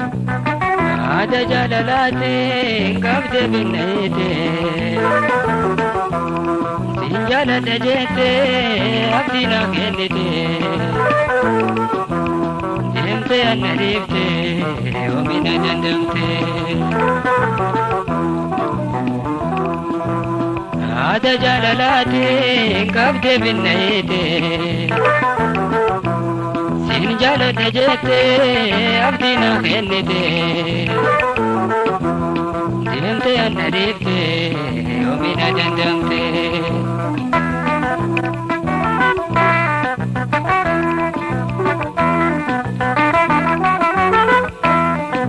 Haada jaalalaatiin qabde binneete siin jaaladha jette abdii naa kennite deemte anna dhiifte oomina dandamte. Haada jaalalaatiin qabde binneete siin jaaladha jette abdii naa kennite deemte anna dhiifte oomina dandamte.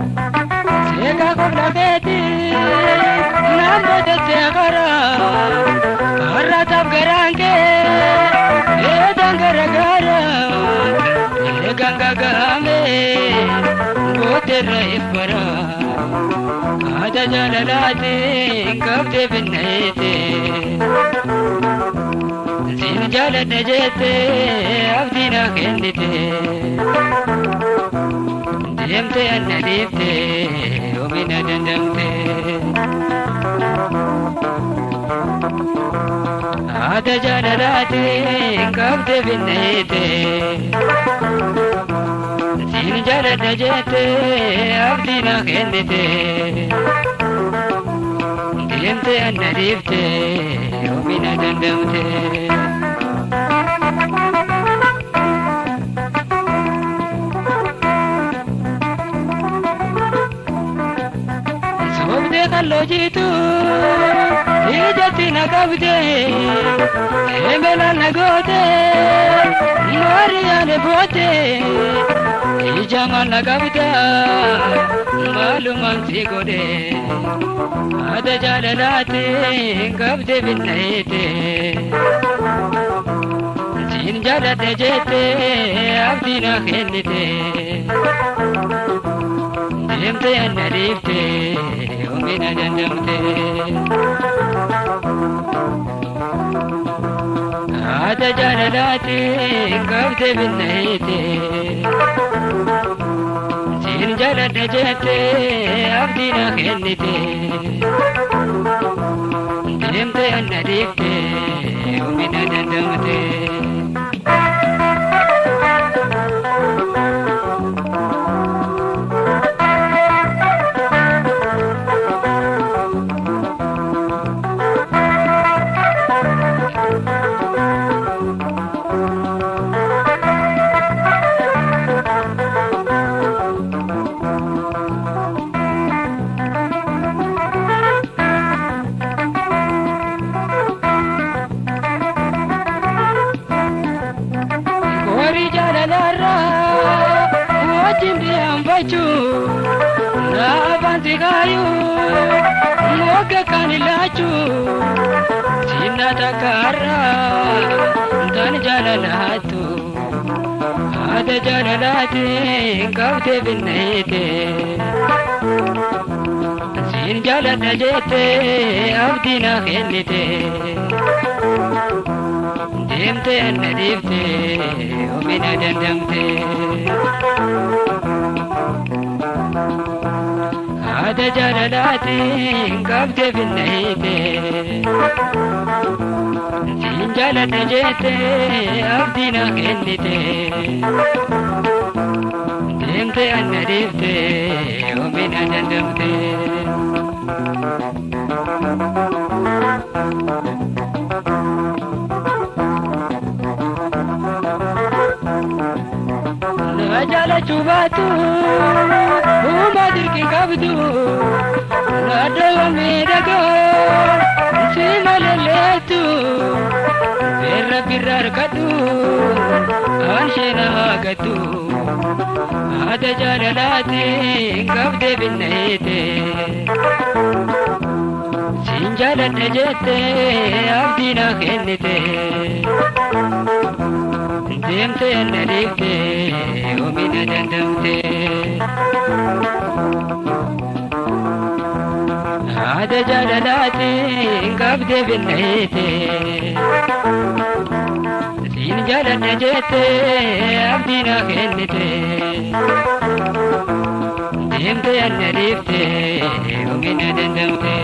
Seekaa qofla keeti naan boodattee karaa har'aataaf garaan kee eedan garagaara eegan gagahame booddee ibbara haada jaalalaatiin qabdee binneete siin jaaladha jette abdii naa kennite deemte anna dhiifte oomina dandamte. Haada jaalalaatiin qabde binneete siin jaaladha jette abdii naa kennite deemte anna dhiifte oomina dandamte. Sobdee kalloo jiitu ijatti na qabde emelaan na goote maariyaane boote ija maal na qabda maalumaan si godhe haada jaalalaatiin qabde binneete siin jaaladha jette abdii naa kennite deemte anna dhiifte oomina dandamte. Haada jaalalaatiin qabde binneete siin jaaladha jette abdii naa kennite deemte anna dhiifte oomina dandamte. Horii jaalalarraa wajjin dhiyaanfachuu naafaan si kaayuu mogga kan ilaachuu sinna takkaarraa tan jaalalaattu haada jaalalaatiin qabdee binneete siin jaaladha jette abdii naa kennite deemte anna dhiifte oomina dandamte. Haada jaalalaatiin qabde binneete siin jaaladha jette abdii naa kennite deemte anna dhiifte oomina dandamte. Na jaalachuu baatu uumaa dirqii qabdu na dhawa miidhagoo si malaleetu beerra birra harkadhu anshee na haagattu Haadha jaalalaatiin qabdee binneete. Siin jaaladha jettee abdii naa kennite. Deemtee na dhiiftee oomina dandamte. Haadha jaalalaatiin qabdee binneete. Siin jaaladha jettee abdii naa kennite. Deemtee na dhiiftee oomina dandamte.